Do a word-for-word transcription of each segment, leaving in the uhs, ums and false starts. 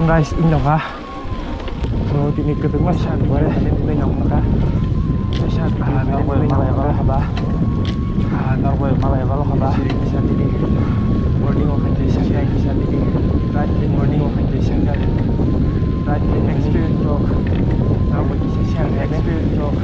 Guys, in dong ha. So, tini kwbangma sak bare, tini nong kha. Sak, ah, norok bai malai balo haba. Ah, norok bai malai balo haba. Morning walk and sangkar. Right morning walk and sangkar. Right experience talk. Norok bai kisa share experience talk.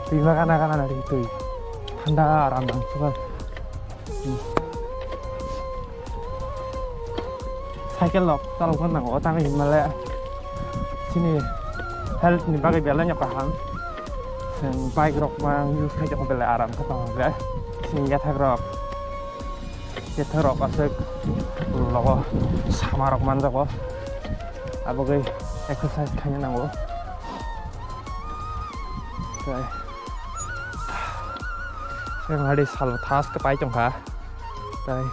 Twi ma gana gana na twi. Thanda aram nang suka. Cycle rok chalokna nango, tamo hinmale chini health ni bagwi belai no kaham. Chwng bike rok ma use khai tongo, belai aram khe tongo hwnkhe. Chini yathak rok, yathak rok aswk logo sama rok manjago, aboni exercise khaina nango. Tei Chwng hari salo thas khe pai tongkha. Tei